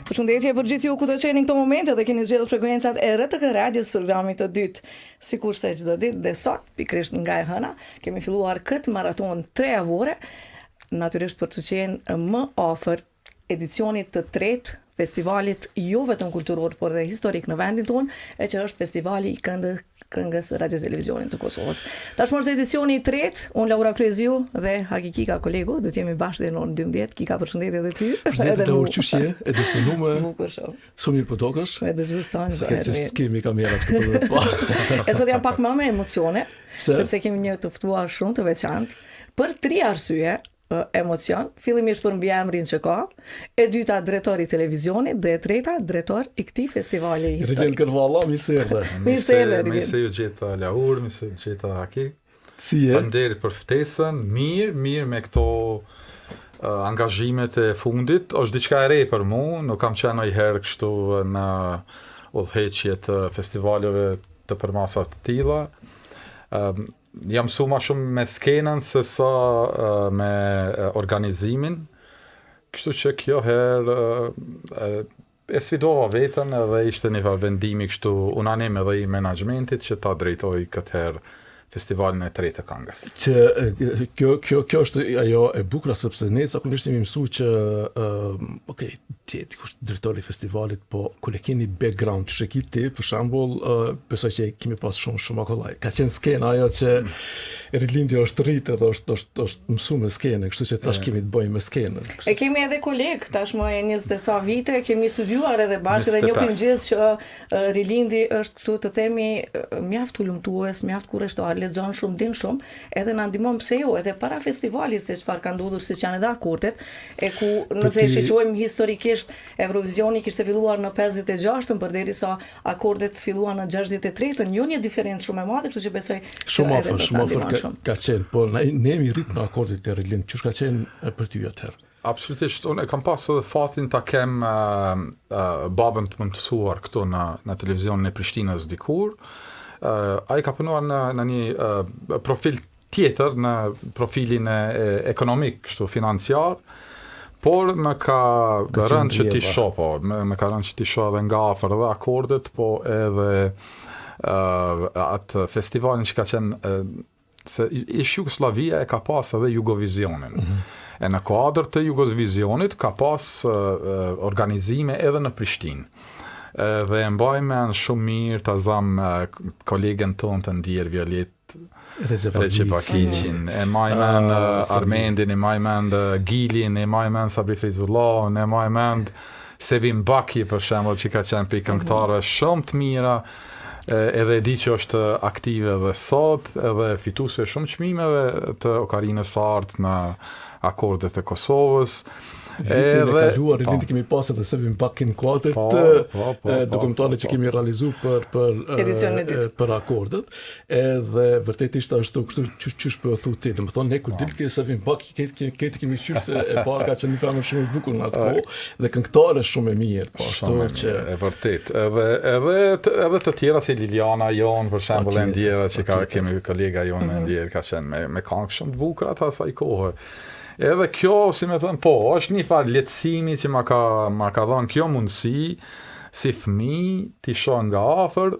Përshëndetje për gjithë ju kudo që jeni në këto momente dhe keni zgjedhur frekuencat e RTK Radios programit të dytë. Sikurse çdo ditë dhe sot, pikërisht nga e hëna, kemi filluar këtë maratonë trejavore, natyrisht për të qenë më afër edicionit të tretë festivalit jo vetëm kulturor, por dhe historik në vendin tonë, e që është festivali i këndës këngës Radio Televizionit të Kosovës. Tashmë është edicioni i tretë, unë Laura Kryeziu dhe Haki Kika kolegu, do të jemi bashkë deri në orën 12. Kika përshëndetje edhe ty. Përshëndetje Laura, qysh je? E disponume. Bukur shumë. Sa mirë po dokesh? Me dëgju tonë. Se ke se s'kemi kamera këtu për të pa. E sot jam pak më me emocione, Pse? sepse kemi një të ftuar shumë të veçantë për tri arsye emocion, fillimisht për mbiemrin që ka, e dyta drejtor i televizionit dhe e treta drejtor i këtij festivali historik. Rilind Gërvalla, mirë se erdhe. Mirë se erdhe, Mirë se ju gjeta Laur, mirë se ju gjeta Haki. Si je? Faleminderit për ftesën. Mirë, mirë me këto uh, angazhimet e fundit. Është diçka e re për mu, nuk kam qenë ndonjëherë kështu në udhëheqje të festivaleve të përmasave të tilla. Um, Jam mësu ma shumë me skenën se sa me organizimin, kështu që kjo herë e sfidova veten edhe ishte një farë vendimi kështu unanim edhe i menaxhmentit që ta drejtoj këtë herë festivalin e tretë të këngës. Që kjo kjo kjo është ajo e bukura sepse ne zakonisht jemi mësuar që uh, ok, ti je dikush drejtor i festivalit, po kur e keni background që e ki ti, për shembull, uh, besoj që e kemi pas shumë shumë ma kollaj. Ka qenë skena ajo që mm. Rilindi është rritë edhe është është është mësu me skenën, kështu që tash kemi të bëjmë me skenën. E kemi edhe koleg, tashmë e 20 e sa vite, kemi studiuar edhe bashkë dhe njohim gjithë që Rilindi është këtu të themi mjaft hulumtues, mjaft kureshtar, lexon shumë, din shumë, edhe na ndihmon pse jo, edhe para festivalit se çfarë ka ndodhur, siç janë edhe akordet, e ku nëse e shikojmë historikisht Eurovisioni kishte filluar në 56-ën, përderisa akordet filluan në 63-ën, jo një diferencë shumë e madhe, kështu që besoj shumë afër, shumë afër ka, ka qenë, po ne ne jemi rrit në akordet e Rilind, qysh ka qenë për ty atëherë? Absolutisht, unë e kam pas edhe fatin ta kem uh, uh, babën të mësuar këtu në në televizionin e Prishtinës dikur. Uh, ai ka punuar në në një uh, profil tjetër në profilin e, e ekonomik, kështu financiar, por më ka rënë që t'i shoh, po, më, më ka rënë që t'i shoh edhe nga afër edhe akordet, po edhe uh, atë festivalin që ka qenë uh, se ish Jugosllavia e ka pas edhe Jugovizionin. Mm -hmm. E në kuadër të Jugovizionit ka pas uh, organizime edhe në Prishtinë. Dhe e mbaj mend shumë mirë ta zam kolegen tonë të ndjerë Violet Rexhepagiqin, e maj mend ah, Armendin, e maj mend Gilin, e maj mend Sabri Fejzullahun, e maj mend Sevim Baki për shembull që ka qenë prej këngëtarëve shumë të mira, edhe e di që është aktive edhe sot, edhe fituese e shumë çmimeve të Okarinës së Artë në akordet e Kosovës. Vitin e kaluar, po. kemi pasur edhe Sevim Bakin në kuadër po, të po, po, po, dokumentarit që kemi realizu për për edicionin e dytë për akordet. Edhe vërtet ishte ashtu kështu qysh qysh po e thu ti. Domethënë ne kur po. dilke Sevim Baki këtë këtë kemi kqyrë se e para ka qenë një femër shumë e bukur në atë kohë dhe këngëtare shumë e mirë, po ashtu që e vërtet. Edhe edhe të, edhe të tjera si Liliana jon për shembull e ndjera që ka kemi kolega jon e mhm. ndjerë ka qenë me me këngë shumë të bukura të asaj kohe. Edhe kjo, si me thënë, po, është një farë lehtësimi që ma ka, ma ka dhënë kjo mundësi, si fëmijë, t'i shoh nga afër,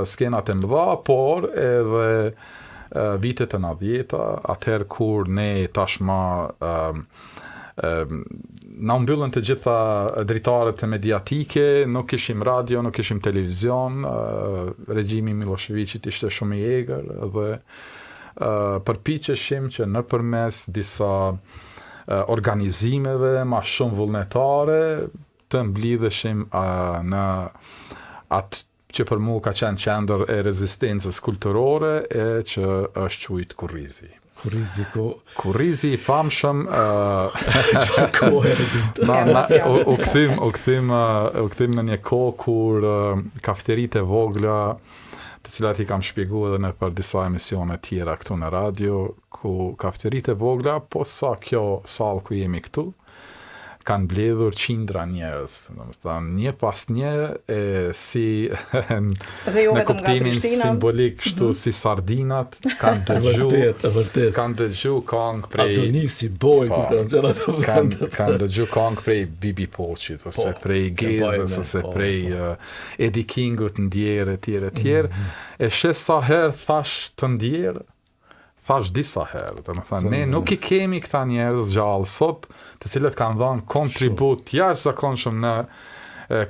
skenat e mëdha, por edhe vitet e 90-ta, atëherë kur ne tashmë na u mbyllën të gjitha dritaret mediatike, nuk kishim radio, nuk kishim televizion, regjimi i Millosheviqit ishte shumë i egër dhe përpiqeshim që nëpërmes disa organizimeve ma shumë vullnetare të mblidheshim në atë që për mu ka qenë qendër e rezistencës kulturore e që është qujt Kurrizi. Kurrizi ku Kurrizi i famshëm ë çfarë kohë na na u, u kthym u kthym u kthym në një kohë kur kafteritë e vogla të cilat i kam shpjegu edhe nëpër disa emisione tjera këtu në radio, ku kafteritë e vogla, po sa kjo sallë ku jemi këtu, Kanë mbledhur qindra njerëz, domethënë një pas një e si Dhe jo në vetëm nga kuptimin Prishtina. simbolik kështu mm -hmm. si sardinat kanë dëgju vërtet, e vërtet. Kanë dëgju këngë prej Adonisi Boy po, kur kanë gjëra të kanë kanë dëgju këngë prej Bibi Poçit ose po, prej Gezës ose po, prej po. Uh, Edi Kingut ndjerë etj etj. Mm -hmm. E sheh sa herë thash të ndjerë Thash disa herë, domethënë, ne nuk i kemi këta njerëz gjallë sot, të cilët kanë dhënë kontribut të jashtëzakonshëm në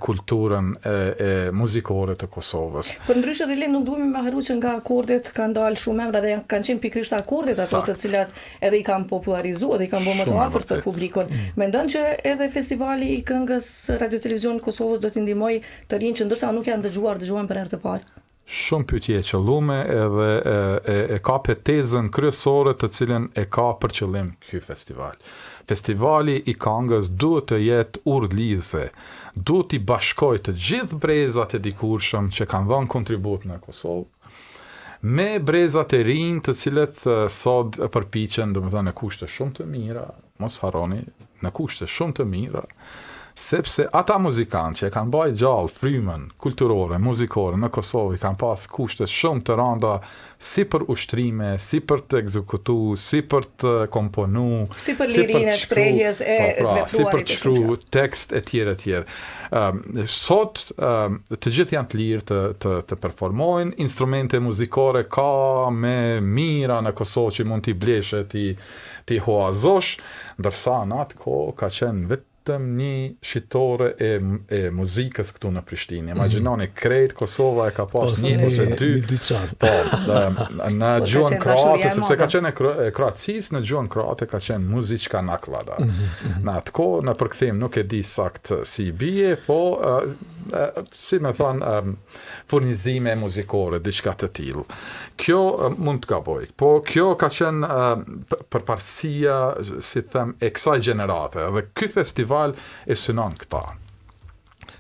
kulturën e, e muzikore të Kosovës. Përndryshe Rilind nuk duhemi me harru që nga akordet kanë dalë shumë emra dhe janë, kanë qenë pikërisht akordet ato të cilat edhe i kanë popullarizuar dhe i kanë bërë më të afërt për publikun. Mm. Mendon që edhe festivali i këngës Radio Televizionit të Kosovës do t'i ndihmojë të rinjtë që ndoshta nuk janë dëgjuar, dëgjohen për herë të parë? Shumë pyetje e qëllume edhe e, e, e kape tezën kryesore të cilën e ka për qëllim ky festival. Festivali i kangës duhet të jetë urë lidhëse, duhet t'i bashkojë të gjithë brezat e dikurshëm që kanë dhënë kontribut në Kosovë, me brezat e rinj të cilët sot përpiqen, domethënë në kushte shumë të mira, Mos harroni, në kushte shumë të mira, sepse ata muzikantë që e kanë mbajt gjallë frymën kulturore, muzikore në Kosovë i kanë pas kushte shumë të randa si për ushtrime, si për të ekzekutu, si për të komponu, si për lirinë e shprehjes e po, pra, si për të shkru tekst e tjerë e tjerë. Um, sot um, të gjithë janë të lirë të të të performojnë, instrumente muzikore ka me mijëra në Kosovë që mund t'i blesh e t'i t'i huazosh, ndërsa në atë kohë ka qenë vetëm një shitore e e muzikës këtu në Prishtinë. Mhm. Imagjinoni krejt Kosova e ka pas një ose dy. Një dyqan. Po, në po, gjuhën kroate, sepse ka qenë e Kroacisë, në gjuhën kroate ka qenë muzička naklada. Mm -hmm. Në atë kohë, në përkthim nuk e di sakt si i bie, po si me thonë, furnizime muzikore, diçka të tillë. Kjo mund të gaboj, po kjo ka qenë përparësia, si të them, e kësaj gjenerate dhe ky festival e synon këta.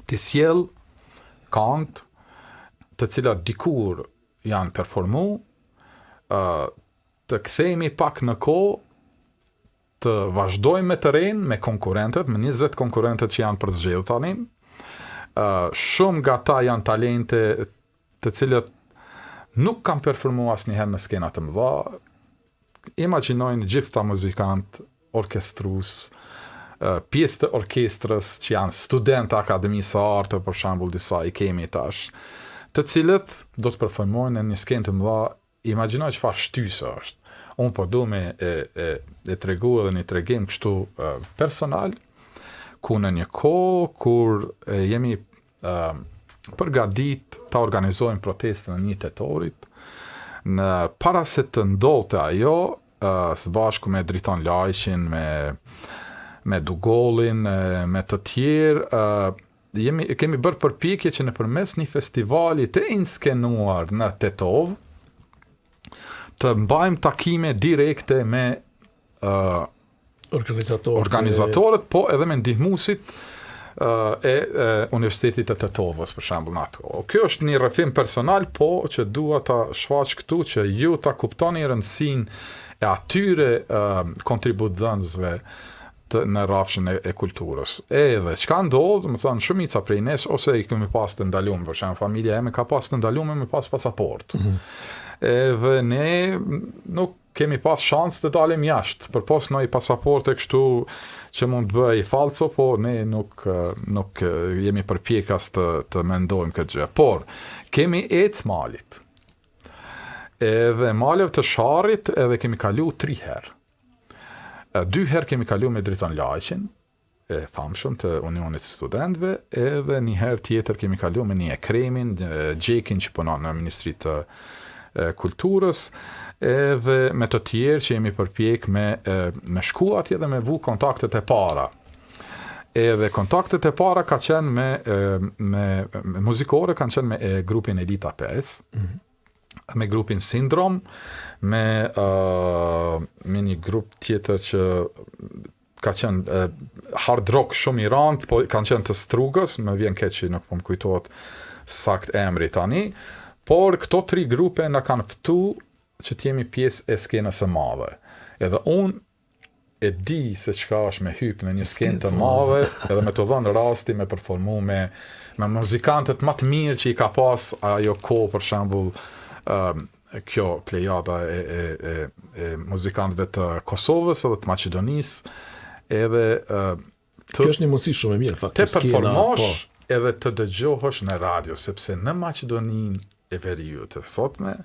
T'i sjell kangët të cilat dikur janë performu, të kthehemi pak në kohë Të vazhdojmë me të renë, me konkurrentët, me 20 konkurrentët që janë përzgjedhur tani. Ë shumë nga ta janë talente të cilët nuk kanë performuar asnjëherë në skena të mëdha. Imagjinojnë gjithë këta muzikantë, orkestrues, pjesë të orkestrës që janë studentë të Akademisë së Arteve, për shembull disa i kemi tash, të cilët do të performojnë në një skenë të mëdha Imagjino çfarë shtyse është. Unë po du me e, e, e tregu edhe një tregim kështu e, personal, ku në një kohë kur e, jemi e, përgatit ta organizojmë protestën e një tetorit, në para se të ndodhte ajo, e, së bashku me Driton Lajqin, me, me Dugollin, e, me të tjerë, e, Jemi, kemi bërë përpjekje që nëpërmes një festivali të inskenuar në Tetovë, të mbajmë takime direkte me uh, organizatorët, organizatorët, po edhe me ndihmuesit uh, e, e Universitetit të Tetovës, për shembull në atë kohë. Kjo është një rrëfim personal, po që dua ta shfaq këtu që ju ta kuptoni rëndësinë e atyre uh, kontributdhënësve të në rrafshin e, e kulturës. Edhe çka ndodh, domethonë shumica prej nesh ose i kemi pas të ndaluar, për shembull familja ime ka pas të ndaluar me pas pasaportë. Mm -hmm. Edhe ne nuk kemi pas shans të dalim jashtë, përpos ndonjë pasaporte kështu që mund të bëhej fallco, po ne nuk nuk jemi përpjek as të të mendojmë këtë gjë. Por kemi ecë malit. Edhe maleve të Sharrit edhe kemi kalu tri herë. Dy herë kemi kalu me Driton Lajqin, e famshëm të Unionit të Studentëve, edhe një herë tjetër kemi kalu me një Ekremin, Gjekin që punon në Ministri të Kulturës, edhe me të tjerë që jemi përpjek me, me shku atje dhe me vu kontaktet e para. Edhe kontaktet e para ka qenë me, me, me muzikore, kanë qenë me e, grupin Elita 5, mm -hmm me grupin Sindrom, me uh, me një grup tjetër që ka qenë uh, hard rock shumë i randë, po kanë qenë të Strugës, më vjen keq që nuk po më kujtohet sakt emri tani, por këto tri grupe na kanë ftu që të jemi pjesë e skenës së madhe. Edhe unë. e di se çka është me hyp në një skenë të madhe edhe me të dhënë rasti me performu me me muzikantët më të mirë që i ka pas ajo kohë për shembull uh, kjo plejada e, e, e, e muzikantëve të Kosovës edhe të Maqedonisë edhe uh, të, Kjo është një mundësi shumë e mirë fakt. Të performosh po. edhe të dëgjohesh në radio sepse në Maqedoninë e Veriut të sotme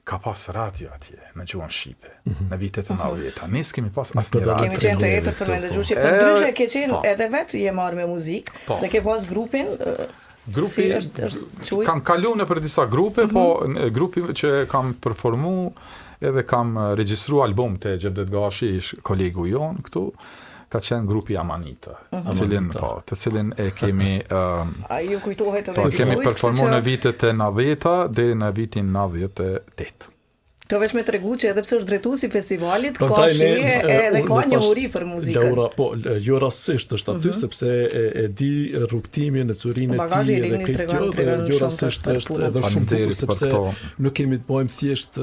ka pas radio atje në gjuhën shqipe mm -hmm. në vitet e 90-ta. Ne s'kemi pas asnjë radio. Kemi qenë të etur për me dëgju shqip. Përndryshe ke qenë po. edhe vetë je marrë me muzikë po. dhe ke pas grupin Grupi si është është quajt? Kam kalu nëpër disa grupe, mm -hmm. po mhm. grupi që kam performu edhe kam regjistru album te Xhevdet Gashi, ish kolegu jon këtu ka qenë grupi Amanita, mm -hmm. të cilin po, të cilin e kemi ëm um, A ju kujtohet edhe po, kemi performuar që... në vitet e 90-ta deri në vitin 98. Të veç me tregu që edhe pse është drejtues i festivalit, ka shije edhe ka njohuri për muzikën. Laura, po, jo rastësisht është aty, mm -hmm. sepse e, e di rrugëtimin e ecurinë e tij edhe krejt kjo, dhe jo rastësisht është edhe shumë bukur, sepse nuk kemi të bëjmë thjesht,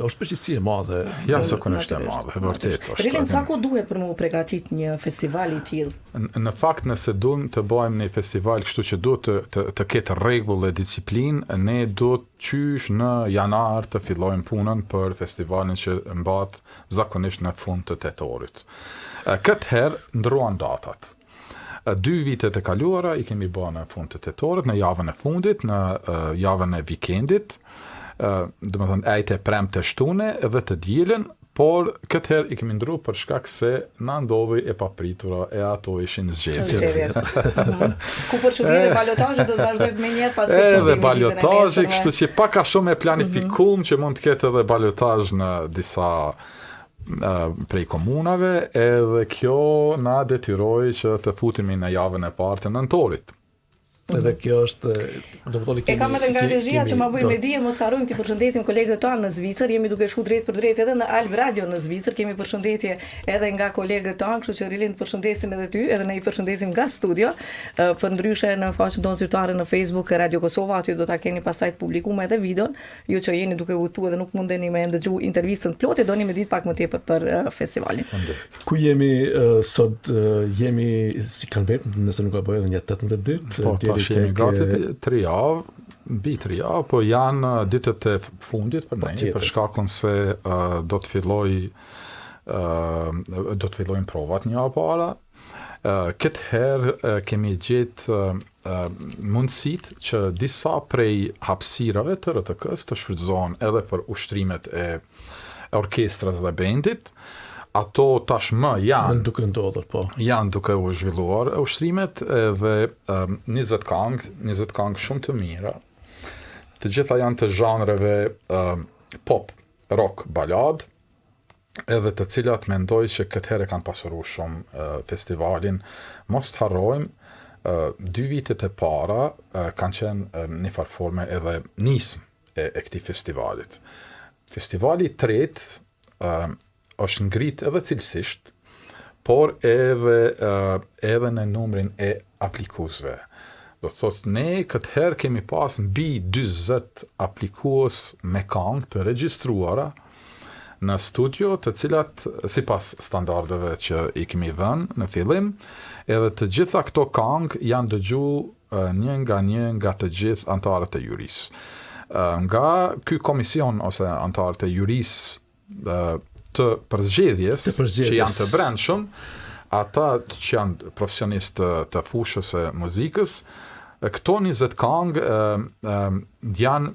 është përgjegjësi e madhe. Ja, zakonisht e madhe, e vërtet është. Rilin, sa kohë duhet për me u pregatit një festival i tillë? Në fakt, nëse duam të bëjmë një festival kështu që duhet të, të, të ketë rregull e disiplinë, ne duhet Qysh në janar të fillojmë punën për festivalin që mbahet zakonisht në fund të tetorit. Këtë herë ndrruan datat. Dy vitet e kaluara i kemi bërë në fund të tetorit, në javën e fundit, në javën e vikendit, domethënë ejte, premte, shtune dhe të dielën, Por, këtë herë i kemi ndrru për shkak se na ndodhi e papritura e ato ishin zgjedhjet. Zgjedhjet. Ku për çudi edhe balotazhi do të vazhdojë menjëherë pas përfundimit. Edhe balotazhi, kështu që pak a shumë e planifikum mm -hmm. që mund të ketë edhe balotazh në disa prej komunave, edhe kjo na detyroi që të futemi në javën e parë të nëntorit. Edhe kjo është, domethënë kemi E kam edhe nga regjia që ma bëjnë me dije, mos harrojmë t'i përshëndetim kolegët tanë në Zvicër, jemi duke shku drejtpërdrejt edhe në Alb Radio në Zvicër, kemi përshëndetje edhe nga kolegët tanë, kështu që Rilin të përshëndesim edhe ty, edhe ne i përshëndesim nga studio. Përndryshe në faqen tonë zyrtare në Facebook Radio Kosova, aty do ta keni pastaj të publikuar edhe videon, ju që jeni duke udhëtuar dhe nuk mundeni me ndëgju intervistën të plotë, doni me ditë pak më tepër për festivalin. Ku jemi sot jemi si kanë mbet, nëse nuk gaboj edhe një 18 ditë, po, tash jemi gati 3 javë, mbi 3 javë, po janë ditët e fundit për po, ne, për shkakun se uh, do të filloj uh, do të fillojnë provat një javë para. Uh, këtë herë uh, kemi gjetë uh, mundësitë që disa prej hapësirave të RTK-së të shfrytëzohen edhe për ushtrimet e orkestrës dhe bendit. Ato tashmë janë duke ndodhur, po. Janë duke u zhvilluar ushtrimet edhe um, 20 kangë, 20 kangë shumë të mira. Të gjitha janë të zhanreve um, pop, rock, baladë, edhe të cilat mendoj që këtë herë kanë pasuru shumë festivalin. Mos të harrojmë, dy vitet e para kanë qenë një farë forme edhe nismë e, e këtij festivalit. Festivali i tretë është ngrit edhe cilësisht, por edhe edhe në numrin e aplikuesve. Do të thotë ne këtë herë kemi pas mbi 40 aplikues me kangë të regjistruara në studio, të cilat sipas standardeve që i kemi vënë në fillim, edhe të gjitha këto kangë janë dëgju një nga një nga të gjithë anëtarët e jurisë. Nga ky komision ose anëtarët e jurisë të përzgjedhjes, të përzgjedhjes. që janë të brendshëm, ata që janë profesionistë të, të fushës së muzikës, këto 20 kangë janë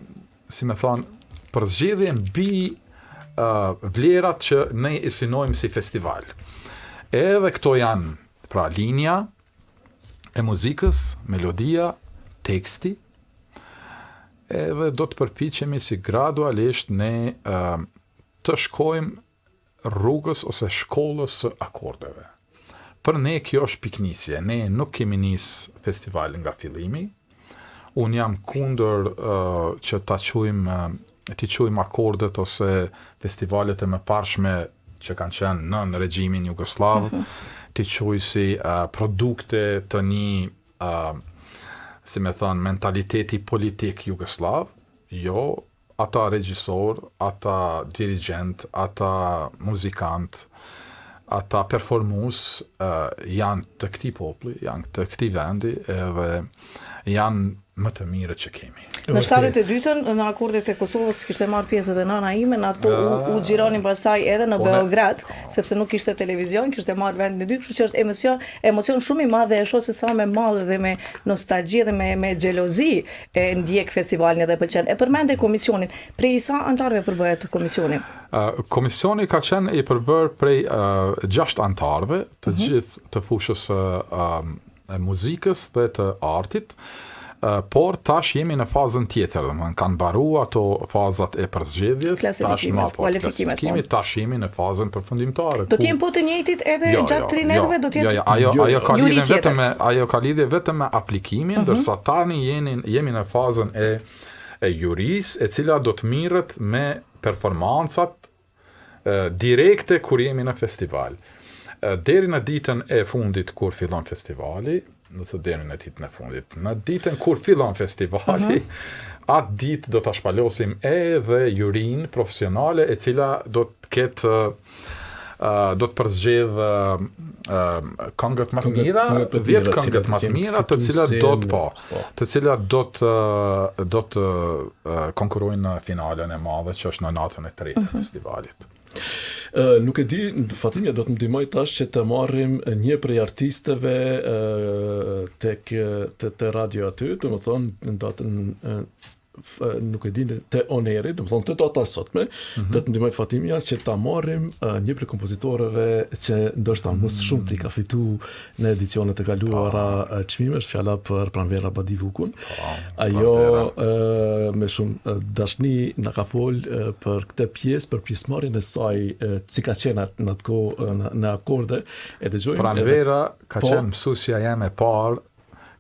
si me thonë, përzgjedhje mbi uh, vlerat që ne i synojmë si festival. Edhe këto janë, pra, linja e muzikës, melodia, teksti, edhe do të përpiqemi si gradualisht ne uh, të shkojmë rrugës ose shkollës së akordeve. Për ne kjo është pikënisje, ne nuk kemi nis festival nga fillimi. Unë jam kundër uh, që ta quajmë uh, t'i quajmë akordet ose festivalet e mëparshme që kanë qenë nën regjimin jugosllav, mm -hmm. t'i quaj si uh, produkte të një uh, si me thënë, mentaliteti politik jugosllav, jo, ata regjisorë, ata dirigjentë, ata muzikantë. ata performues uh, janë të këtij populli, janë të këtij vendi edhe janë më të mirët që kemi. Në 72-ën në akordet e Kosovës kishte marrë pjesë edhe nana ime, në atë kohë u, u xhironin pastaj edhe në Beograd, sepse nuk kishte televizion, kishte marrë vendin e dytë, kështu që është emocion, emocion shumë i madh dhe e shoh se sa me mall dhe me nostalgji dhe me me xhelozi e ndjek festivalin edhe pëlqen. E përmende komisionin. Prej sa anëtarëve përbëhet komisioni? Uh, komisioni ka qenë i përbërë prej uh, 6 anëtarëve, të uh mhm. -huh. gjithë të fushës uh, e muzikës dhe të artit, por tash jemi në fazën tjetër, domethënë kanë mbaru ato fazat e përzgjedhjes, tash më po klasifikimit, po. tash jemi në fazën përfundimtare. Do të jenë po të njëjtit edhe jo, gjatë jo, tri netëve jo, do të jetë. Jo, jo, ajo jo, ajo ka lidhje vetëm me ajo ka lidhje vetëm me aplikimin, uh mhm. -huh. ndërsa tani jeni jemi në fazën e e jurisë, e cila do të mirret me performancat direkte kur jemi në festival. Deri në ditën e fundit kur fillon festivali, do të deri në ditën e fundit, në ditën kur fillon festivali, uh mhm. -huh. atë ditë do ta shpalosim edhe jurinë profesionale e cila do të ketë uh, do të përzgjedh uh, uh, këngët më të mira, 10 këngët më të mira, të cilat do të po, po, të cilat do të do të konkurrojnë në finalen e madhe që është në natën e tretë të mhm. festivalit. Uh, nuk e di, Fatimja do të më ndihmoj tash që të marrim një prej artisteve uh, tek te, te radio aty, domethënë në datën uh, nuk e di te On Air-i, domethënë te data e sotme, mm -hmm. do të ndihmoj Fatimja që ta marrim uh, një prej kompozitorëve që ndoshta më së shumti ka fitu në edicionet e kaluara uh, çmime, është fjala për Pranvera Badivukun. Po, Ajo uh, me shumë uh, dashni na ka fol uh, për këtë pjesë, për pjesëmarrjen e saj uh, që ka qenë atë në atë kohë uh, në, në akorde, e dëgjojmë Pranvera ka po, qenë mësuesja jeme e parë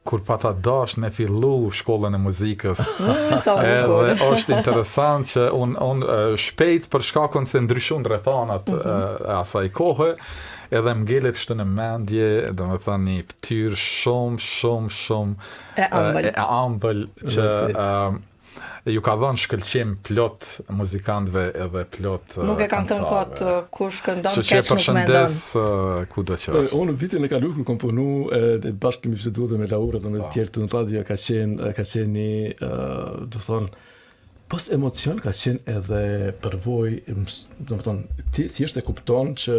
kur pata dasht me fillu shkollën e muzikës. Mm, sa bukur. Edhe është interesant që un un shpejt për shkakun se ndryshun rrethanat mm -hmm. e asaj kohe, edhe më ngelet kështu në mendje, domethënë një fytyrë shumë shumë shumë e ëmbël, e ëmbël që uh, Ju ka dhënë shkëlqim plot muzikantëve edhe plot Nuk e kanë thënë kot kush këndon keq nuk mendon. Kudo që është. Unë vitin e kaluar kur kam punu edhe bashkë kemi biseduar dhe me Laurën dhe me të tjerë në radio ka qenë ka qenë një do thonë pos emocion ka qenë edhe përvojë, domethënë ti thjesht e kupton që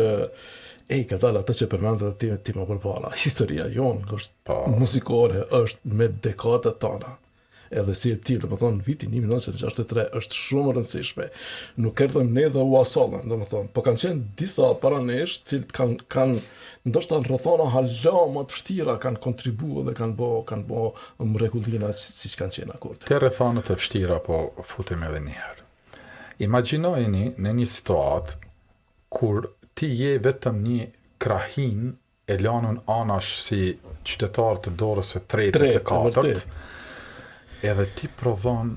ej ka dalë ato që përmendët ti ti më përpara. Historia jonë është po. muzikore është me dekada tana. Edhe si e tillë, domethënë viti 1963 është shumë e rëndësishme. Nuk erdhëm ne dhe ua sollëm, domethënë, po kanë qenë disa para nesh, të cilët kanë kanë ndoshta në rrethana hala më të vështira kanë kontribuar dhe kanë bo kanë bo mrekullina siç kanë qenë akordet. Te rrethanat e vështira po futem edhe një herë. Imagjinojeni në një situatë kur ti je vetëm një krahinë e lanun anash si qytetar të dorës së tretë e të katërt, edhe ti prodhon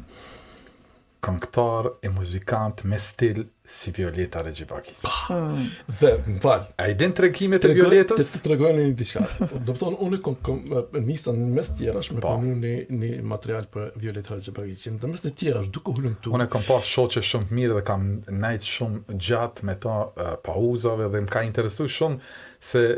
këngëtar e muzikant me stil si Violeta Rexhepagiqi. Mm. Dhe, më fal. A i din tregimet e Violetës? Të, të tregoj një diçka. Do të thonë, unë kom, kom, nisa në mes tjerash me po. punu një, një material për Violeta Rexhepagiqin. Dhe mes të tjerash, duke hulumtu. Unë kom pas shoqe shumë të mirë dhe kam nejt shumë gjatë me ta pauzave dhe më ka interesu shumë Se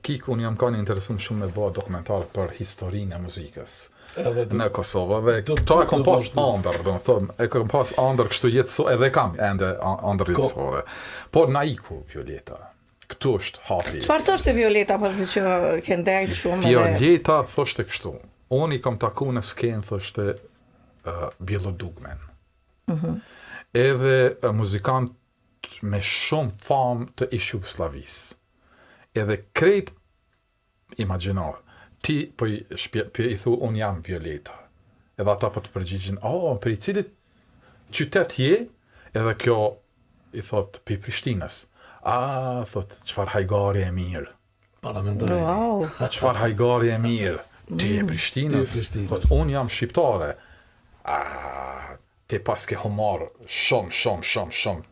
Kik, unë jam kanë interesum shumë me bë dokumentar për historinë e muzikës Edhe në Kosovë dhe këto e kom pas andër, do të thonë, e kom pas andër kështu jetësore, edhe kam ende andër jetësore. Por na iku Violeta. Këtu është hapi. Çfarë thoshte Violeta pasi që ke ndejt shumë edhe Violeta thoshte kështu. Unë i kam taku në skenë thoshte uh, Bjellodugmen. Mm -hmm. Edhe uh, muzikant me shumë famë të ish Jugosllavisë. Edhe krejt imagjino, ti po i shpje, po i thu unë jam Violeta. Edhe ata po të përgjigjen, "Oh, prej cilit qytet je?" Edhe kjo i thot prej Prishtinës. A, thot, çfarë hajgari e mirë. Paramendoj. Wow. Çfarë hajgari e mirë. Ti je mm. Prishtinës. Thot, unë jam shqiptare. A, Ti paske humor shumë shumë shumë shumë.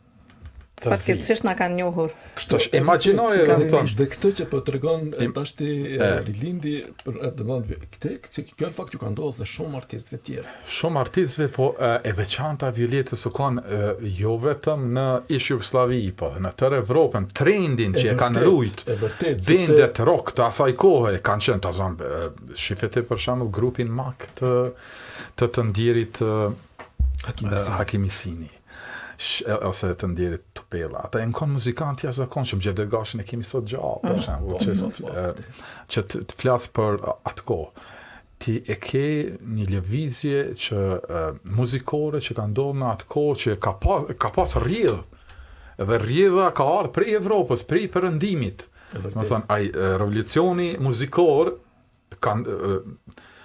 Fatkeqësisht na kanë njohur. Kështu është, imagjinoje edhe të thonë. Dhe këtë që po tregon tash ti Rilindi, për do të thonë këtë, këtë kjo në fakt ju ka ndodhur dhe shumë artistëve tjerë. Shumë artistëve, po e veçanta e Violetës u kanë jo vetëm në ish Jugosllavi, po dhe në tërë Evropën, trendin që e kanë rujt. E vërtet, bendet rock të asaj kohe kanë qenë ta zëmë, shife ti për shembull grupin Mak të të të ndjerit Hakim Misini ose të ndjerit Tupella. Ata janë kon muzikantë të jashtëzakonshëm, Xhevdet Gashin e kemi sot gjallë, për mm. shembull, po, që po, po, që të, të flas për atë kohë. Ti e ke një lëvizje që muzikore që ka ndodhur në atë kohë që ka pas ka pas rrjedh. Dhe rrjedha ka ardhur prej Evropës, prej perëndimit. Domethënë ai revolucioni muzikor kanë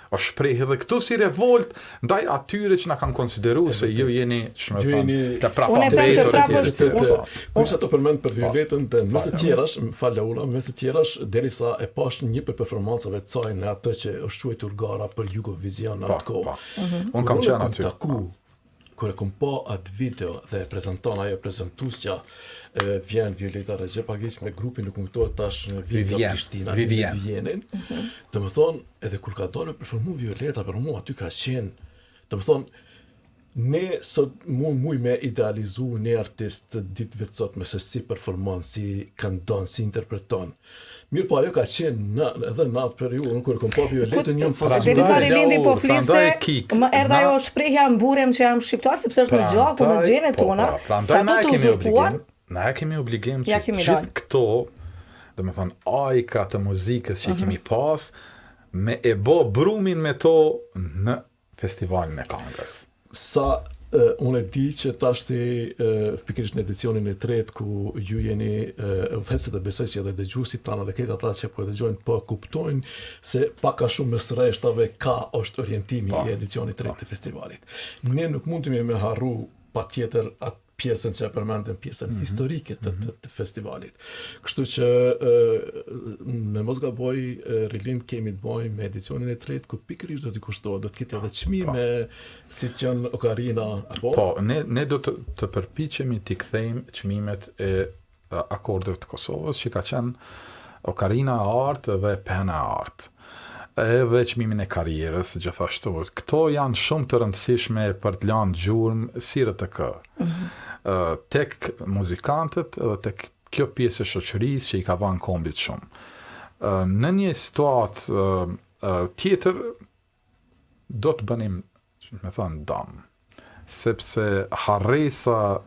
është shpreh edhe këtu si revolt ndaj atyre që na kanë konsideruar se ju jeni, ç'më thonë, të prapambetur e tjerë. Po. Kur sa të përmend për po. Violetën dhe mes të tjerash, më fal Laura, mes të tjerash derisa e pash një prej performancave të saj në atë që është quajtur gara për Jugovision në po, atë kohë. Mhm. Unë kam qenë aty. Taku, Kur e kom pa atë video dhe e prezanton ajo prezantuesja e vjen Violeta Rexhepagiq me grupin nuk më kujtohet tash në vjen nga Prishtina, Vivien. Vivienin. Mm -hmm. Domethënë, edhe kur ka dalë me performu Violeta për mua aty ka qenë, domethënë ne sot mu muj me idealizu një artist të ditëve të sotme se si performon, si këndon, si interpreton. Mirëpo ajo ka qenë në edhe në atë periudhë kur kom pa Violetën jam fascinuar. Derisa Rilindi po fliste, më erdhi ajo shprehja mburrem që jam shqiptar sepse është në gjakun, në gjenet po, tona. Pra, sa do të uzurpuar? Na e kemi obligim që gjithë këto, domethënë ajka të muzikës që i mhm. kemi pas, me e bo brumin me to në festivalin e kangës. Sa uh, unë e di që tashti uh, pikërisht në edicionin e tretë ku ju jeni uh, udhëheqësit dhe besoj që edhe dëgjuesit tanë dhe krejt ata që po e dëgjojnë po kuptojnë se pak a shumë mes rreshtave ka është orientimi po, i edicionit të tretë po. të festivalit. Ne nuk mundemi me harru patjetër atë pjesën që e përmendëm, pjesën mm -hmm. historike të, të, të festivalit. Kështu që në mos gaboj Rilind kemi të bëjmë me edicionin e tretë ku pikërisht do t'i kushtohet, do të ketë edhe çmime po. siç janë okarina apo Po, ne ne do të të përpiqemi t'i kthejmë çmimet e akordeve të Kosovës që ka qenë okarina e artë dhe pena e artë edhe çmimin e karrierës gjithashtu. Këto janë shumë të rëndësishme për të lanë gjurmë si RTK. Mm -hmm. Tek muzikantët edhe tek kjo pjesë e shoqërisë që i ka dhënë kombit shumë. Në një situatë tjetër do të bënim, me thënë, dam, sepse harresa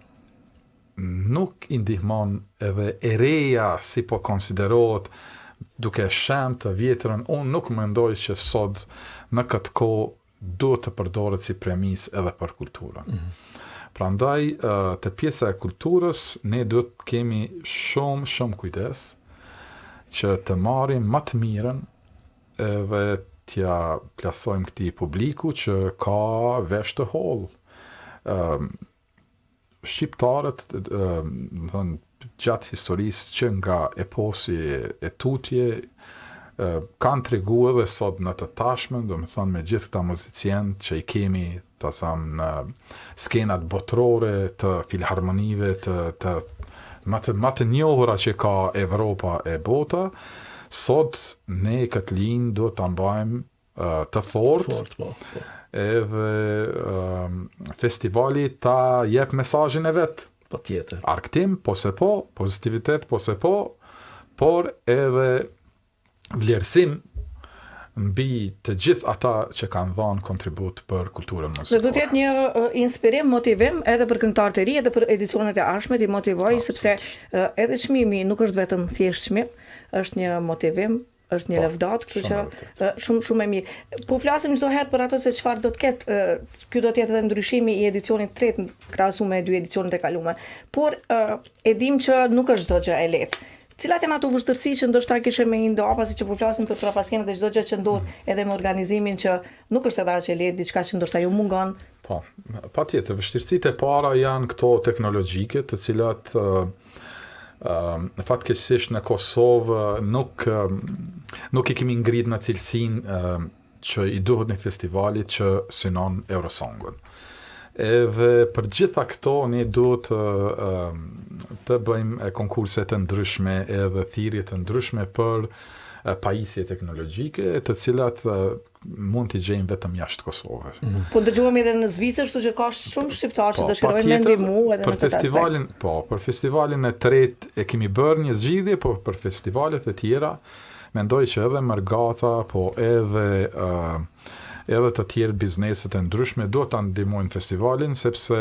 nuk i ndihmon edhe e reja si po konsiderohet duke shemb të vjetrën, unë nuk mendoj që sot në këtë kohë duhet të përdoret si premisë edhe për kulturën. Mm -hmm. Prandaj te pjesa e kulturës ne duhet të kemi shumë shumë kujdes që të marrim më të mirën edhe t'ia plasojmë këtij publiku që ka vesh të hollë. Ëm shqiptarët, domethënë gjatë historisë që nga eposi e tutje kanë tregu edhe sot në të tashmen, domethënë me gjithë këta muzicientë që i kemi ta zamë në skenat botërore të filharmonive të të më të më të njohura që ka Evropa e bota, sot ne këtë linjë duhet ta mbajmë të fortë. Fort, po, po. Edhe uh, festivali ta jep mesazhin e vet. Patjetër. Argëtim, po se po, pozitivitet, po se po, por edhe vlerësim mbi të gjithë ata që kanë dhënë kontribut për kulturën muzikore. Dhe do të jetë një inspirim, motivim edhe për këngëtarët e ri, edhe për edicionet e ardhshme t'i motivojë sepse edhe çmimi nuk është vetëm thjesht çmim, është një motivim, është një po, lëvdatë, kështu që shumë shumë e mirë. Po flasim çdo herë për ato se çfarë do të ketë, ky do të jetë edhe ndryshimi i edicionit të tretë krahasuar me dy edicionet e kaluara. Por e dim që nuk është çdo gjë e lehtë. Cilat janë ato vështirësi që ndoshta kishe me i nda, pasi që po flasim për prapaskenën dhe çdo gjë që ndodh edhe me organizimin që nuk është edhe aq e lehtë, diçka që ndoshta ju mungon? Po, patjetër, vështirësitë e para janë këto teknologjike, të cilat uh, uh, fatkeqësisht në Kosovë nuk nuk i kemi ngrit në cilësinë uh, që i duhet një festivali që synon Eurosongun. Edhe për gjitha këto ne duhet të. të bëjmë konkurse të ndryshme edhe thirrje të ndryshme për pajisje teknologjike, të cilat mund t'i gjejmë vetëm jashtë Kosovës. Mm -hmm. Po dëgjohemi edhe në Zvicër, kështu që ka shumë shqiptarë që po, dëshirojnë me ndihmu edhe në këtë festivalin, aspekt. Po, për festivalin e tretë e kemi bërë një zgjidhje, po për festivalet e tjera mendoj që edhe mërgata, po edhe uh, edhe të tjerë bizneset e ndryshme duhet ta ndihmojnë festivalin sepse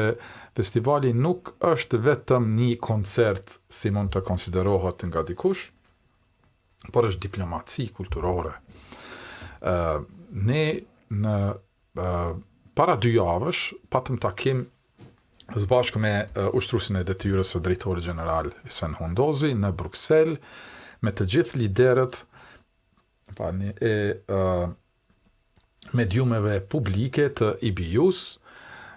festivali nuk është vetëm një koncert si mund të konsiderohet nga dikush, por është diplomaci kulturore. Ë ne në uh, para dy javësh patëm takim së bashku me uh, ushtruesin e detyrës së drejtorit gjeneral Hysen Hundozi në Bruksel me të gjithë liderët falni, e uh, mediumeve publike të EBU-s,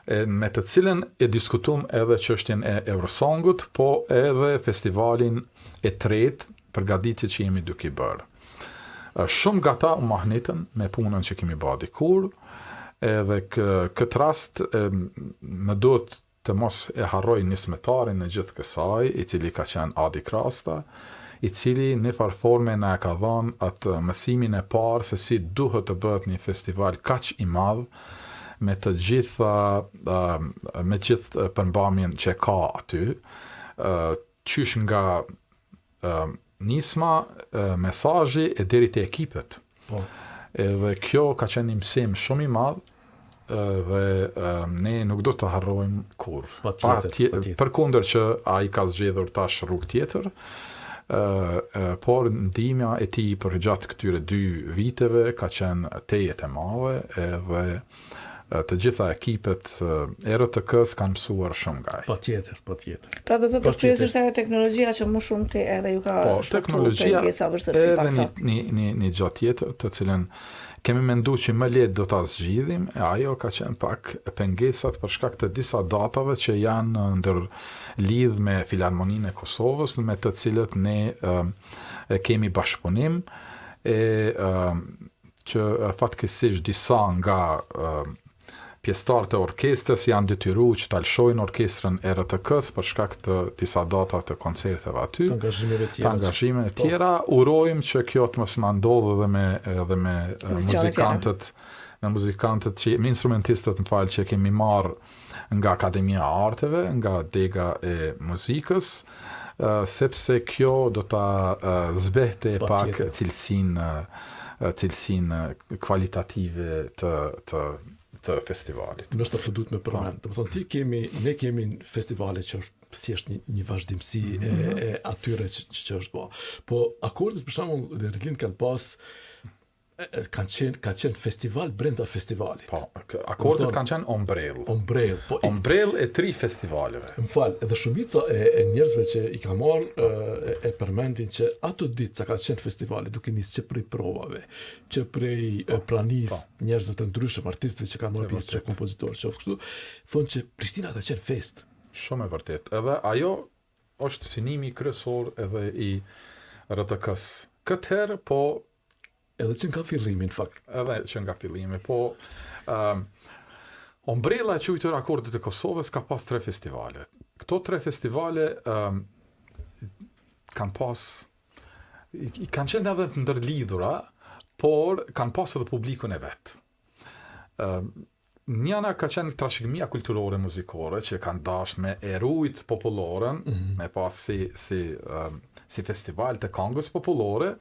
e, me të cilën e diskutum edhe çështjen e Eurosongut, po edhe festivalin e tretë përgatitjet që jemi duke i bërë. Shumë nga ta u mahnitën me punën që kemi bërë dikur, edhe kë, këtë rast e, më duhet të mos e harroj nismëtarin e gjithë kësaj, i cili ka qenë Adi Krasta, i cili në farë forme na e ka dhënë atë mësimin e parë se si duhet të bëhet një festival kaq i madh me të gjitha me gjithë përmbamjen që ka aty, qysh nga nisma, mesazhi e deri te ekipet. Po. Edhe kjo ka qenë një mësim shumë i madh dhe ne nuk do të harrojmë kurrë. Patjetër, patjetër. Përkundër që ai ka zgjedhur tash rrugë tjetër, por ndihma e tij përgjatë këtyre dy viteve ka qenë tejet e madhe edhe të gjitha ekipet e RTK-së kanë mësuar shumë nga ai. Patjetër, patjetër. Pra do të thotë kryesisht ajo teknologjia që më shumë ti edhe ju ka po, teknologjia pengesa vështirësi edhe një, një, një, një gjë tjetër të cilën kemi mendu që më lehtë do ta zgjidhim, e ajo ka qenë pak pengesat për shkak të disa datave që janë ndërlidh me Filharmoninë e Kosovës, me të cilët ne e, kemi bashkëpunim e, e që fatkeqësisht disa nga pjesëtarët e orkestrës janë detyruar që ta lëshojnë orkestrën e RTK-së për shkak të disa datave të koncerteve aty, të angazhimeve tjera. Të angazhimeve po. tjera, urojmë që kjo të mos na ndodhë edhe me edhe me muzikantët, me muzikantët që me instrumentistët, më fal, që kemi marrë nga Akademia e Arteve, nga dega e muzikës, sepse kjo do ta zbehte pak cilësinë cilësinë kualitative të të të festivalit. Ndoshta po duhet me përmend. Po. Domethënë ti kemi ne kemi festivale që është thjesht një, një vazhdimësi mm -hmm. e, mhm. e atyre që, që, që është bo. Po akordet për shembull dhe Rilind kanë pas kanë qenë ka qenë festival brenda festivalit. Po, akordet kanë qenë ombrellë. Ombrellë, po ombrellë e tri festivaleve. Më fal, edhe shumica e, e njerëzve që i ka marr po. e, e përmendin që ato ditë sa ka qenë festivali, duke nisë që prej provave, që prej po, pranisë po. njerëzve të ndryshëm, artistëve që kanë marrë pjesë, që kompozitorë, qoftë kështu, thonë që Prishtina ka qenë festë. Shumë e vërtetë. Edhe ajo është synimi kryesor edhe i RTK-s. Këtë herë po Edhe që nga fillimi në fakt. Edhe që nga fillimi, po um, Ombrella e quajtur Akordet e Kosovës ka pas tre festivale. Këto tre festivale um, kanë pas i kanë qenë edhe të ndërlidhura, por kanë pas edhe publikun e vet. Njëna ka qenë trashëgimia kulturore muzikore që kanë dashur me e rujt populloren, mm -hmm. me pas si si si festival të kangës popullore.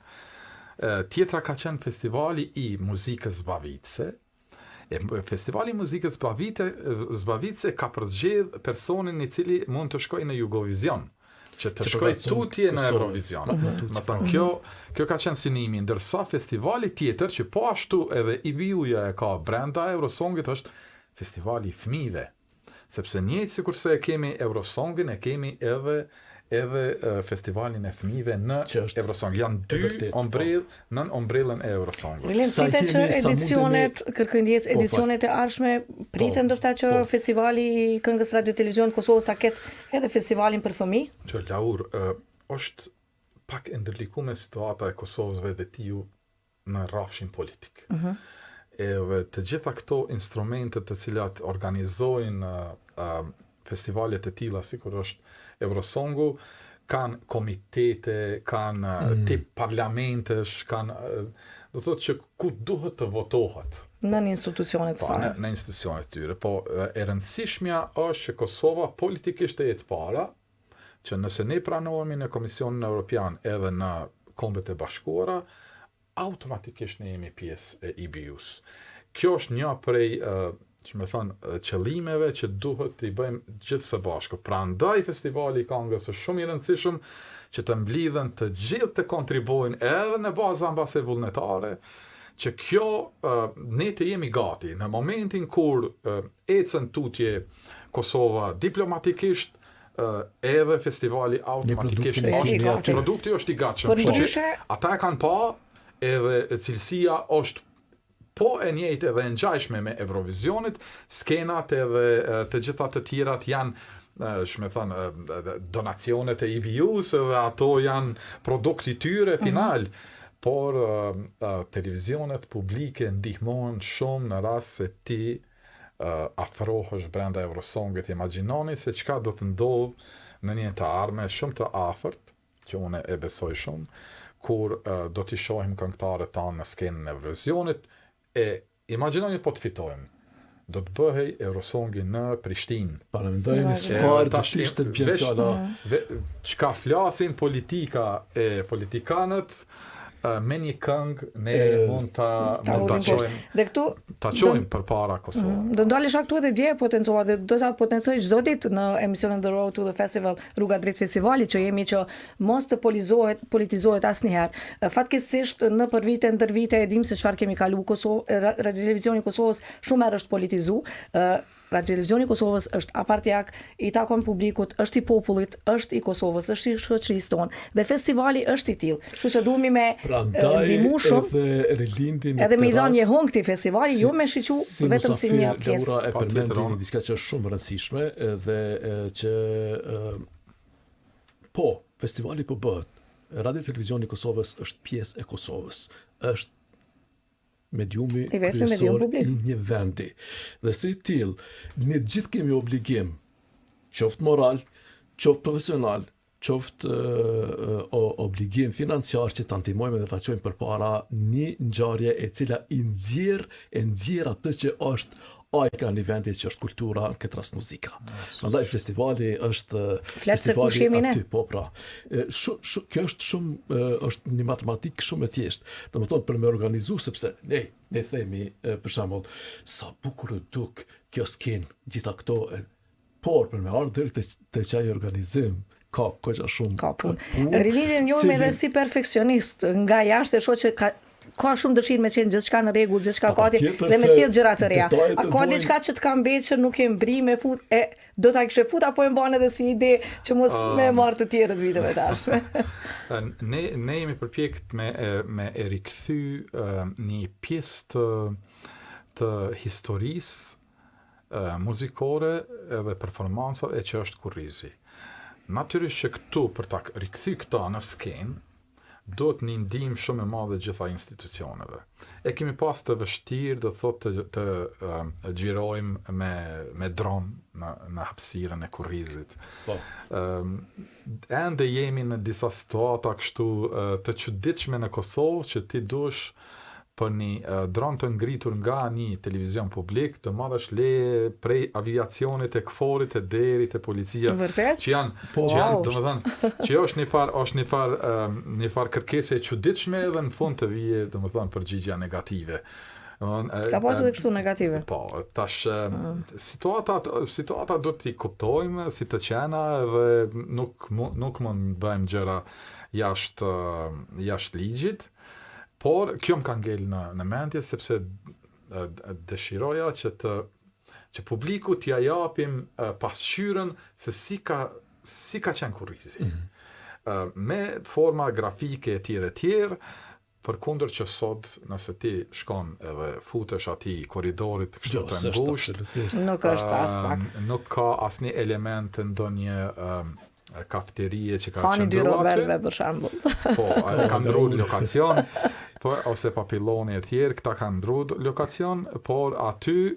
Tjetra ka qenë festivali i muzikës zbavitëse. E festivali i muzikës zbavite zbavitëse ka përzgjedh personin i cili mund të shkojë në Jugovision që të shkojë tutje në Eurovision. Me thënë, kjo, kjo ka qenë synimi, ndërsa festivali tjetër që po ashtu edhe EBU-ja e ka brenda Eurosongit është festivali i fëmijëve. Sepse njëjtë sikurse e kemi Eurosongin, e kemi edhe edhe festivalin e fëmijëve në që është Eurosong. Janë dy vërtet, po. ombrell nën ombrellën e Eurosongut. Rilen, pritet që edicionet, kërkoj ndjesë, po, edicionet e ardhshme priten po, ndoshta që po. festivali i këngës radio televizion Kosovës ta ketë Edhe festivalin për fëmijë? Që Laur, është pak e ndërlikume situata e Kosovës vetiu në rrafshin politik. Uh mhm. -huh. Edhe të gjitha këto instrumente të cilat organizojnë uh, festivalet e tilla sikur është Eurosongu kanë komitete, kanë mm. tip parlamentesh, kanë do të thotë që ku duhet të votohet. Në institucionet po, saj. Në, në institucionet e tyre, po e rëndësishmja është që Kosova politikisht të jetë para, që nëse ne pranohemi në Komisionin Evropian edhe në Kombet e Bashkuara, automatikisht ne jemi pjesë e EBU-s. Kjo është një prej që me thënë, qëllimeve që duhet t'i bëjmë gjithë së bashku. Prandaj festivali i kangës është shumë i rëndësishëm që të mblidhen të gjithë të kontribuojnë edhe në baza mbase vullnetare, që kjo ne të jemi gati në momentin kur ecën tutje Kosova diplomatikisht, edhe festivali automatikisht është i gatshëm. Produkti është i gatshëm. Kështu që ata e kanë pa edhe cilësia është po e njëjtë edhe e ngjashme me Eurovisionit, skenat edhe të gjitha të tjerat janë që me thënë, donacionet e EBU-s edhe ato janë produkti tyre mhm. final, mm -hmm. por televizionet publike ndihmohen shumë në rast se ti afrohesh brenda Eurosongit, imagjinoni se çka do të ndodhë në një të ardhme shumë të afërt, që unë e besoj shumë, kur do t'i shohim këngëtarët tanë në skenën e Eurovisionit, e imagjinoni po të fitojmë, do të bëhej Eurosongi në Prishtinë. Paramendojeni çfarë do të ishte bjen fjala. Çka flasin politika e politikanët, me një këngë ne e, mund ta mund ta çojmë. Dhe këtu ta çojmë përpara Kosovën. Mm, do ndalesha këtu edhe dje potencova dhe do ta potencoj çdo ditë në emisionin The Road to the Festival, rruga drejt festivalit që jemi që mos të polizohet, politizohet asnjëherë. Fatkeqësisht nëpër vite ndër vite e dimë se çfarë kemi kalu Kosovë, Radio Televizioni i Kosovës shumë herë është politizu. Radio Televizioni i Kosovës është apartiak, i takon publikut, është i popullit, është i Kosovës, është i shoqërisë tonë dhe festivali është i tillë. Kështu që duhemi me ndihmu shumë. Edhe rilindi në edhe me i dhënë jehonë këtij festivali, jo me shiqu si vetëm si një pjesë. Laura e përmendi një diçka që është shumë e rëndësishme dhe që po, festivali po bëhet. Radio Televizioni i Kosovës është pjesë e Kosovës. Është mediumi kryesor i një vendi. Dhe si i tillë, ne të gjithë kemi obligim, qoftë moral, qoftë profesional, qoftë o, obligim financiar që ta ndihmojmë dhe ta çojmë përpara një ngjarje e cila i nxjerr e nxjerr atë që është ajka e një vendi që është kultura, në këtë rast muzika. Prandaj festivali është Flet se kush jemi ne. Aty, po pra. Shu, shu, kjo është shumë është një matematikë shumë e thjeshtë. Domethënë për me organizu sepse ne ne themi për shembull sa bukur u duk kjo skenë, gjitha këto e, por për me ardhur deri te te qaj organizim ka goxha shumë ka punë. Punë, Rilindin njohim edhe si perfeksionist, nga jashtë e shoh që ka ka shumë dëshirë me qenë gjithçka në rregull, gjithçka gati dhe me sjell gjëra të reja. A ka diçka që të ka mbetë që nuk e mbri me fut e do ta kishe fut apo e mban edhe si ide që mos um, me marr të tjerët viteve të ardhshme. ne ne jemi përpjekët me me e rikthy një pjesë të të historisë muzikore edhe performancave e që është kurrizi. Natyrisht që këtu për ta rikthy këta në skenë, duhet një ndihmë shumë e madhe gjitha institucioneve. E kemi pas të vështirë, do thotë të, të uh, xhirojmë me, me dron në, në hapësirën e kurrizit. Po. Um, ende jemi në disa situata kështu uh, të çuditshme në Kosovë që ti duhesh për një dron të ngritur nga një televizion publik, të marrësh leje prej aviacionit e KFOR-it e deri te policia. Vërtet? Që janë, po, që janë, domethënë, që është një far, është një far, një far kërkese e çuditshme edhe në fund të vije, domethënë, përgjigja negative. Domethënë, Ka pasur edhe kështu negative. Po, tash mm. situatat situata do t'i kuptojmë si të qena edhe nuk nuk mund të bëjmë gjëra jashtë jashtë ligjit. Por kjo më ka ngel në në mendje sepse dëshiroja që të që publiku t'ia japim pasqyrën se si ka si ka qenë kurrizi. Mm -hmm. me forma grafike e tjerë e tjerë, përkundër që sot nëse ti shkon edhe futesh atij korridorit kështu jo, të ngushtë, nuk është aspak. Nuk ka asnjë element ndonjë kafeterie që ka qëndruar aty. Hani dy roberëve për shembull. Po, ka ndruar lokacion. Po, ose Papilloni e tjerë, këta kanë ndru lokacion, por aty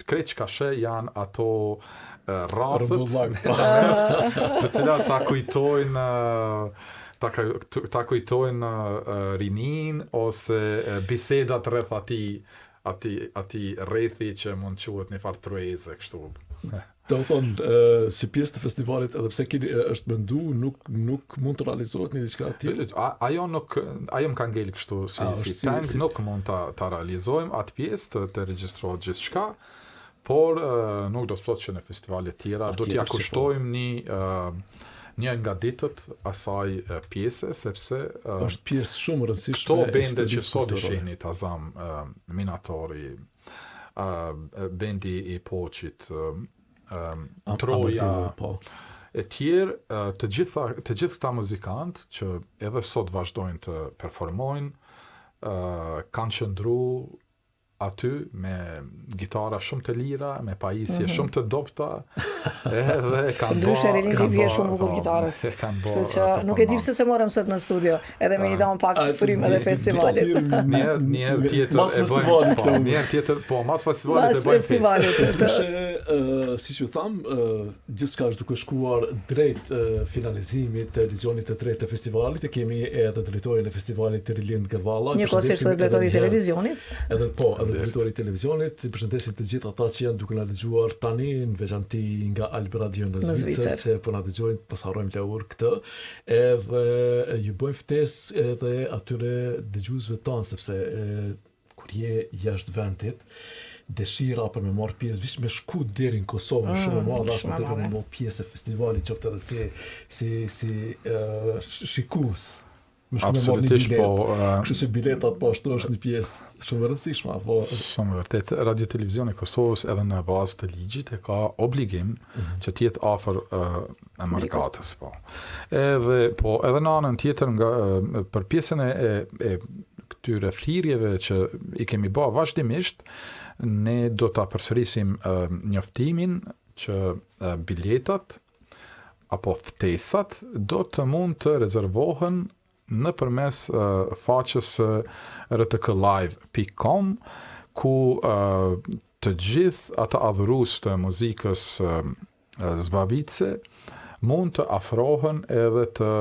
krejt çka sheh janë ato rrathët po. të cilat ta kujtojnë ta, ta kujtojnë rininë ose bisedat rreth atij atij atij rrethi që mund të quhet një farë tryeze kështu. Do të thonë, si pjesë të festivalit, edhe pse keni është mendu, nuk nuk mund të realizohet një diçka e tillë. Ajo nuk ajo më ka ngel kështu si A, si peng, si... nuk mund ta ta realizojmë atë pjesë të të regjistrohet gjithçka, por nuk do të thotë që në festivale tjera do t'ia po. kushtojmë një një nga ditët asaj pjese sepse është pjesë shumë e rëndësishme. Këto bende që sot i shihni ta zam Minatori, bendi i Poçit, Troja, po. e tjerë, të gjitha të gjithë këta muzikantë që edhe sot vazhdojnë të performojnë, kanë qëndru aty me gitara shumë të lira, me pajisje mm -hmm. shumë të dobta, edhe kanë bërë Ndryshe Relindi bie shumë bukur po, gitarës. Kanë bërë. Kështu që nuk e di pse s'e morëm sot në studio, edhe me i dhënë pak frymë edhe festivalit. Një herë, një herë tjetër mas e bëjmë, po, një herë tjetër, po, mas festivalit e bëjmë festivalit. Ndryshe, siç ju thamë, gjithçka është duke shkuar drejt finalizimit të edicionit të tretë të festivalit, e kemi edhe drejtorin e festivalit Rilind Gërvalla. Njëkohësisht edhe drejtori i televizionit. Edhe po, edhe drejtori i televizionit, i përshëndesim të gjithë ata që janë duke na dëgjuar tani në veçanti nga Alb Radio në Zvicër, që po na dëgjojnë, po s'harrojmë Laur këtë. Edhe ju bëjmë ftesë edhe atyre dëgjuesve tanë sepse e, kur je jashtë vendit, dëshira për me marrë pjesë, veç me shku deri në Kosovë, mm, shumë e madhe, është më tepër me marrë pjesë e festivalit, qoftë edhe si si si uh, shikues. Me shku me marrë një biletë. Po, uh, Kështu që biletat po ashtu është një pjesë shumë e rëndësishme, apo shumë e vërtetë. Radio Televizioni i Kosovës edhe në bazë të ligjit e ka obligim mm -hmm. që të jetë afër uh, e mërgatës, po. Edhe po, edhe në anën tjetër nga uh, për pjesën e e, e këtyre thirrjeve që i kemi ba vazhdimisht, ne do ta përsërisim uh, njoftimin që uh, biletat apo ftesat do të mund të rezervohen nëpërmes faqes së rtklive.com ku të gjithë ata adhurues të muzikës zbavitëse mund të afrohen edhe të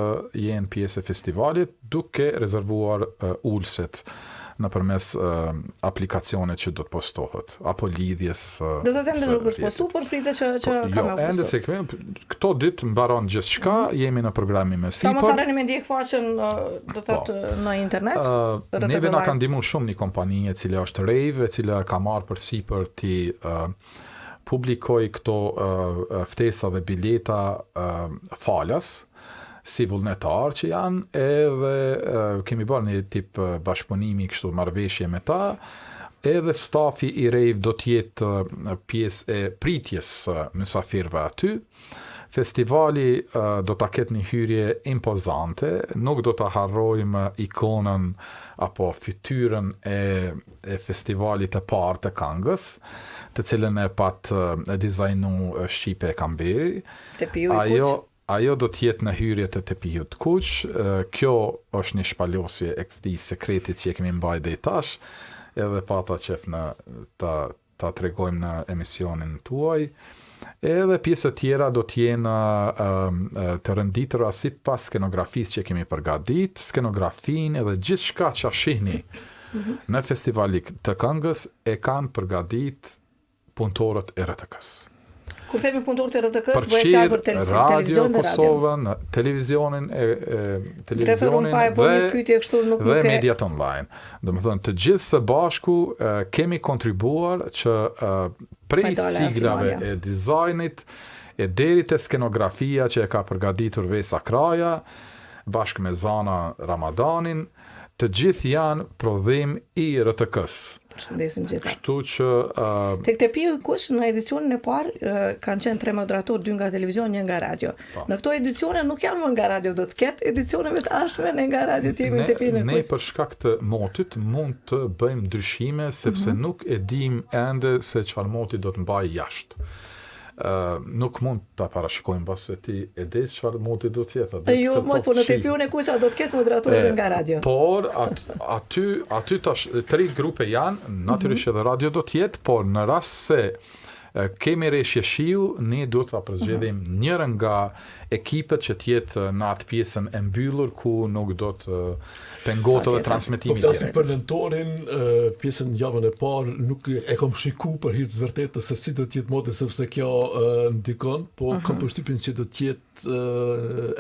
jenë pjesë e festivalit duke rezervuar ulëset nëpërmes aplikacionit që do të postohet apo lidhjes së Do të ende nuk është postu, por pritet që që po, ka jo, me ende s'e kemi, këto ditë mbaron gjithçka, mm -hmm. jemi në programim e sipër. Pra mos harroni me ndjek faqen do të thotë po. në internet. Uh, neve na ka ndihmuar shumë një kompani e cila është Rave, e cila ka marrë përsipër t'i uh, publikojë këto uh, ftesa dhe bileta uh, falas si vullnetar që janë edhe kemi bërë një tip bashkëpunimi kështu marrëveshje me ta edhe stafi i Rave do të jetë pjesë e pritjes së mysafirëve aty. Festivali do ta ketë një hyrje impozante, nuk do ta harrojmë ikonën apo fytyrën e e festivalit të parë të këngës, të cilën e pat e dizajnu Shqipe Kamberi. Tepihu i kuq. Ajo ajo do të jetë në hyrje të tepihut të kuq. Kjo është një shpalosje e këtij sekretit që e kemi mbajt deri tash, edhe pata qef në ta ta tregojmë në emisionin tuaj. Edhe pjesët tjera do të jenë të renditura sipas skenografisë që kemi përgatit, skenografinë edhe gjithçka që shihni mhm. në festivalin të këngës e kanë përgatit punëtorët e RTK-së. Kur themi punëtorët e RTK-së, bëhet fjalë për televizionin dhe Kosovën, televizionin e, e televizionin pa e dhe një pyetje kështu nuk dhe nuk e mediat online. Domethënë të gjithë së bashku e, kemi kontribuar që e, prej siglave e dizajnit e deri te skenografia që e ka përgatitur Vesa Kraja bashkë me Zana Ramadanin, Të gjithë janë prodhim i RTK-së. Përshëndesim gjitha. Kështu që uh, Tek Tepihu i Kuq në edicionin e parë uh, kanë qenë tre moderatorë, dy nga televizioni, një nga radio. Po. Në këto edicione nuk janë më nga radio, do të ketë edicioneve të ardhshme ne nga radio të jemi në Tepihin e Kuq. Ne për shkak të motit mund të bëjmë ndryshime sepse mm -hmm. nuk e dimë ende se çfarë moti do të mbajë jashtë. Uh, nuk mund ta parashikojmë mbase ti e di çfarë moti do të jetë. Jo, mo, po në tepihun e kuq do të ketë moderator nga radio. Por at, aty aty tash tri grupe janë, natyrisht mm -hmm. edhe radio do të jetë, por në rast se kemi reshje shiu, ne duhet ta përzgjedhim mm -hmm. njërën nga ekipet që të jetë në atë pjesën e mbyllur ku nuk do të pengohet edhe transmetimi po flasim për nëntorin, pjesën javën e parë nuk e kam shiku për hir të vërtetës se si do të jetë moti sepse kjo ndikon, po uh -huh. kam mhm. përshtypjen që do të jetë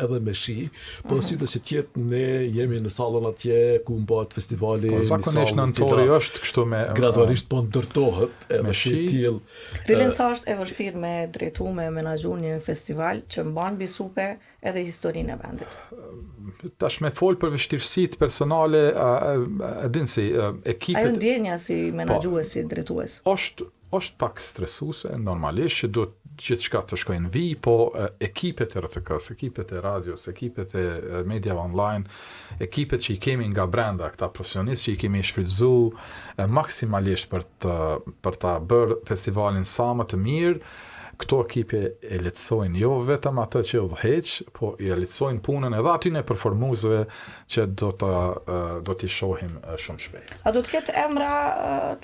edhe me shi, po uh mhm. -huh. si do që të jetë ne jemi në sallën atje ku mbahet festivali. Po zakonisht nëntori është kështu me gradualisht po ndërtohet edhe me shi i tillë. Rilind sa është e vështirë me drejtu me menaxhu një festival që mban mbi supe edhe historinë e vendit. Tash me fol për vështirësitë personale, e din si ekipet Ajo ndjenja si po. menaxhues, si drejtues. Është është pak stresuese, normalisht që duhet gjithçka të shkojë në vijë, po ekipet e RTK-së, ekipet e radios, ekipet e mediave online, ekipet që i kemi nga brenda, këta profesionistë që i kemi shfrytëzu maksimalisht për të për ta bërë festivalin sa më të mirë, këto ekipe e lehtësojnë jo vetëm atë që udhëheq, po i lehtësojnë punën edhe atyne performuesve që do ta do t'i shohim shumë shpejt. A do të ketë emra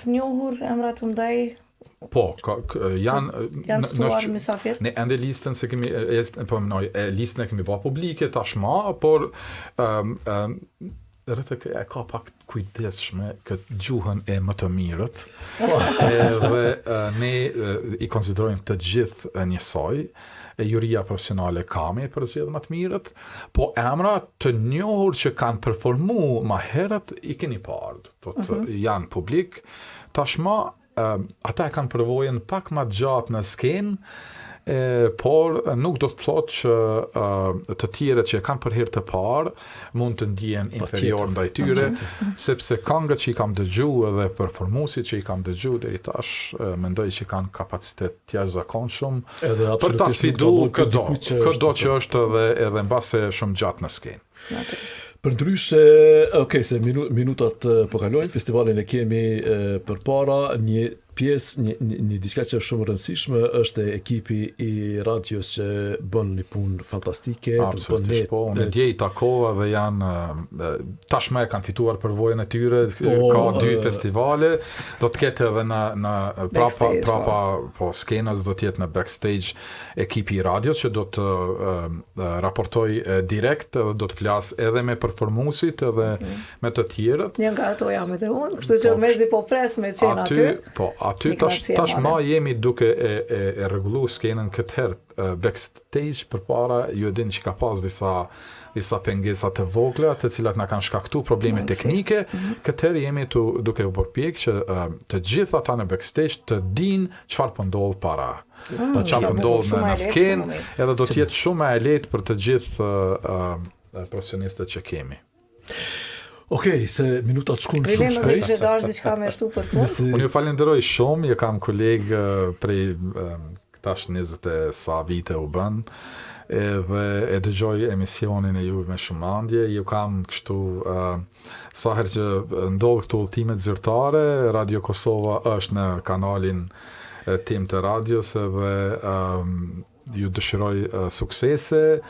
të njohur, emra të mëdhej? Po, ka, janë janë ftuar mysafir. Ne ende listën se kemi e, po mendoj, e listën e kemi bërë publike tashmë, por ëm um, um, RTK e ka pak të kujdesshme këtë gjuhën e më të mirët. Po. Edhe ne i konsiderojmë të gjithë njësoj. E juria profesionale ka me përzgjedh më të mirët, po emra të njohur që kanë performu ma herët i keni parë, do të thotë uh mhm. -huh. janë publik. Tashmë ata e kanë përvojën pak ma gjatë në skenë, e, por nuk do të thotë që e, të tjerët që e kanë për herë të parë mund të ndihen inferior ndaj tyre, sepse këngët që i kam dëgju edhe performuesit që i kam dëgju deri tash, e, mendoj që kanë kapacitet të jashtëzakonshëm për ta sfidu këdo, këdo që është edhe edhe mbase shumë gjatë në skenë. Përndryshe, ok, se minu, minutat po kalojnë, festivalin e kemi përpara, një pjesë, një, një, një diçka që është shumë e rëndësishme është ekipi i radios që bën një punë fantastike. Absolutisht, po, unë dje i takova dhe janë, tashmë e kanë fituar përvojën e tyre, po, ka dy festivale, do të ketë edhe në, në prapa, po. prapa, po, skenës do të jetë në backstage ekipi i radios që do të raportojë direkt edhe do të flasë edhe me performuesit edhe mm -hmm. me të tjerët. Një nga ato jam edhe unë, kështu që po, mezi po pres me qenë aty. aty. Po, aty tash tashmë jemi duke e e, e rregullu skenën këtë herë backstage përpara ju e dini që ka pas disa disa pengesa të vogla të cilat na kanë shkaktu probleme teknike. Mm -hmm. Këtë herë jemi tu, duke u përpjek që të gjithë ata në backstage të dinë çfarë po ndodh para. Mm, po çfarë po ndodh në, në skenë, edhe do të jetë shumë më e lehtë për të gjithë uh, uh, profesionistët që kemi. Okej, okay, se minutat shkojnë shumë shpejt. Nëse kishe dashur diçka me shtu për fund. Nëse... Unë ju falenderoj shumë, ju kam koleg prej tash 20 e sa vite u bën, edhe e dëgjoj emisionin e juve me shumë ëndje, ju kam kështu uh, sa herë që ndodh këto udhëtimet zyrtare, Radio Kosova është në kanalin tim të radios edhe um, ju dëshiroj uh, suksese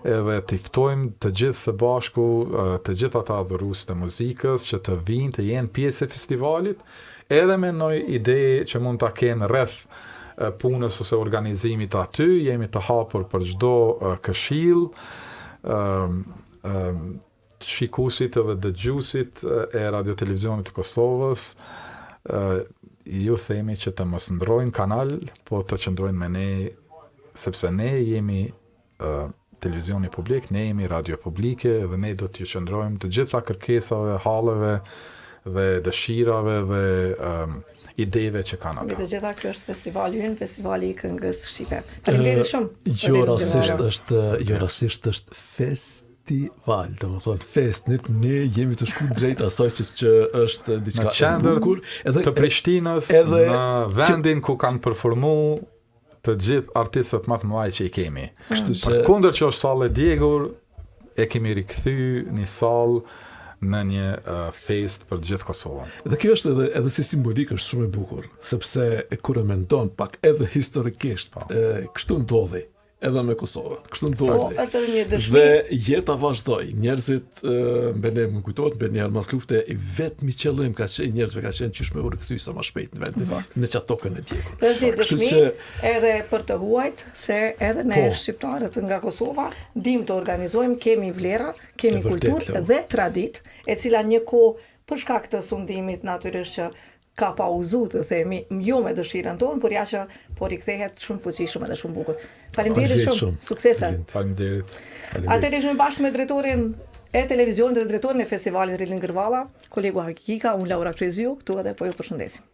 edhe t'i ftojmë të gjithë së bashku uh, të gjithë ata adhurues të muzikës që të vijnë të jenë pjesë e festivalit edhe me ndonjë ide që mund ta kenë rreth uh, punës ose organizimit aty, jemi të hapur për çdo uh, këshill. ëm um, shikuesit edhe dëgjuesit e Radio Televizionit të Kosovës, ju themi që të mos ndrojnë kanal, po të qëndrojnë me ne, sepse ne jemi televizioni publik, ne jemi radio publike dhe ne do t'ju qëndrojmë të gjitha kërkesave, halleve dhe dëshirave dhe um, ideve që kanë ata. Mbi të gjitha ky është festivali ynë, festivali i këngës shqipe. Faleminderit shumë. Jo rastësisht është, jo rastësisht është fest festival, domethënë fest, ne, ne jemi tu shku drejt asaj që, që është diçka e bukur, edhe të Prishtinës, edhe në vendin ku kanë performu të gjithë artistët më të mëdhenj që i kemi. Kështu që përkundër që është sallë e djegur, e kemi rikthy një sallë Në një uh, festë për gjithë Kosovën. Dhe kjo është edhe edhe si simbolikë është shumë e bukur, sepse e kur e mendon pak edhe historikisht, po. e, kështu ndodhi edhe me Kosovën. Kështu po, ndodhi. Po, është edhe një dëshmi. Dhe jeta vazhdoi. Njerëzit mbene më kujtohet mbene njëherë mas lufte i vetmi qëllim ka qenë njerëzve ka qenë qysh me u rikthy sa më shpejt në vend, në qatë tokën e djegur. Dhe është një dëshmi që... edhe për të huajt se edhe ne po. shqiptarët nga Kosova dim të organizojmë, kemi vlera, Kemi kulturë dhe traditë, e cila një kohë për shkak të sundimit natyrisht që ka pauzu të themi, jo me dëshirën tonë, por ja që po rikthehet shumë fuqishëm edhe shumë bukur. Faleminderit shumë, suksese. Faleminderit. Atëherë ishim bashkë me drejtorin e televizionit dhe drejtorin e festivalit Rilind Gërvalla, kolegu Haki Kika, unë Laura Kryeziu, këtu edhe po ju përshëndesim.